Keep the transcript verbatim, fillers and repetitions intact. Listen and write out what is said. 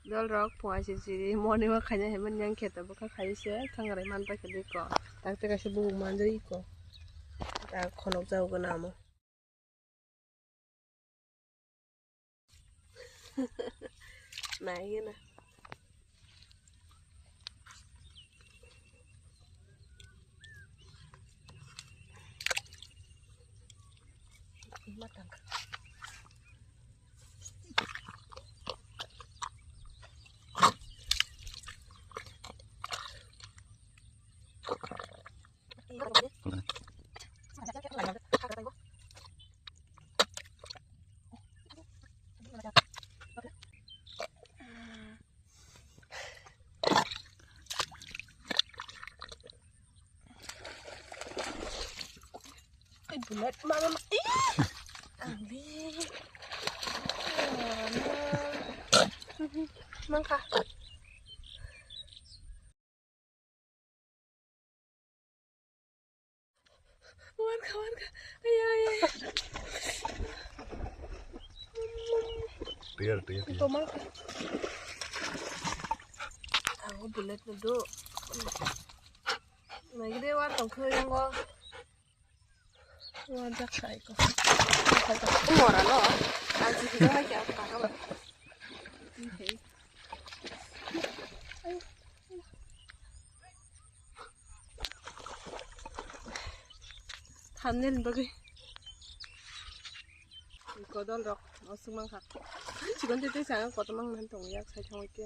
Dol rok phunga siri siri morning walk khaina himani yang kheto bwkha khai se thangrai man paikha dei ko. Takte kaisa bubuk manjak iko. Ta khonok jagwi namo. Nai gana. Ai, bulat mama ma-, ih! Angli. Mangka. Warga, warga. Ayo, ayo, ayo. Tiar, tiar, tiar. Tomang. Aku bulat nudu. Lagi deh, war tongkho yang go. War jak sai ko. Mora no. Aji hidung lagi aku kakak. Oke. Thumbnail ni bagwi. Kodol rok, osuk mangkha. Chikon tete sa kotor mang nan tong yak sai thang ke.